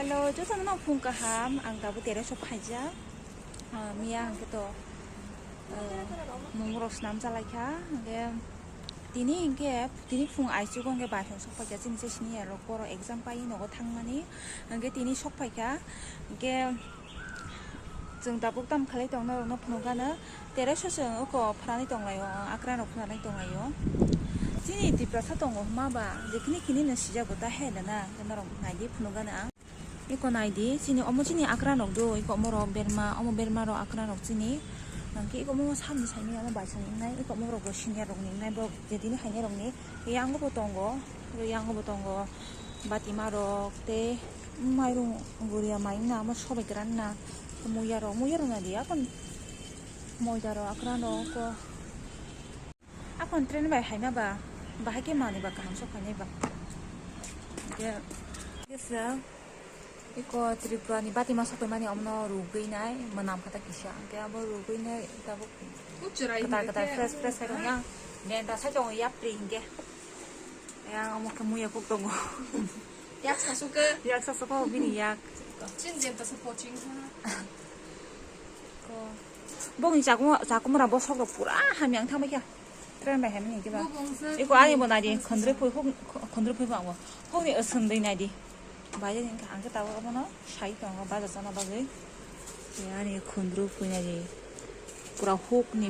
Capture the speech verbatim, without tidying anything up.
Hello, jotono no phung kaham, ang tabuk terrace o phaijak. Ah, miya hwnkhe to, eh, mungmurok swnam chalaikha, hwnkhe tini hwnkhe, tini phung aichugo hwnkhe baithang sokphaikha, chini se senior rok borok exam pai nogo thangmani, hwnkhe tini sokphaikha, hwnkhe chwng tabuk tam khlai tong norokno phunukgano. Terrace o chwng oko phranwi tonglaio, akranrok phranwi tonglaio. Chini Tiprasa tongo hwnma ba, jekhini khini no sijak bo ta he da na, norok naidi phunukgano ang. Eko naidi, chini omo chini akranrok do, eko omo rok berma, omo berma rok akranrok chini. Nangkhe eko omo samni saimanya omo baisani wngnai, eko omo rok bo senior rokni wngnai, borok je tini hainai rokni yango bo tongo, yango bo tongo. Batima rok tei mairum guria mai wngna omo sobai kwran na, muya rok, muya rok naidi, akon moida rok, akran rok, eko. Aphano train bai haina ba, bahai khe manwi ba kaham sok phainai ba. Hwnkhe, kisa, iko Tripura ni batima sok paimani omono rugwi nai, mwnam kha ta kisa. Hwnkhe abo rugwi nai tabuk kwtal kwtal fresh fresh khai rwngya. Nenta sai tongo yapri hwnkhe. Yang omo khe muya kuk tongo. Yak sasuke. Yak sasuko bini yak. Chin jenta se poching ha. Ko. Bongni chakum chakumra bosok rok pura hamya ang thangbai kha. Train bai hamya hwnkhe ba. Iko ani bo naidi khondrwi phui huk khondrwi phui ba bo. Hukni aswndwi naidi. Bai ang khe tabuk abono sai tongo baja chana bagwi. Ani khondrwi phui naidi. Pura hukni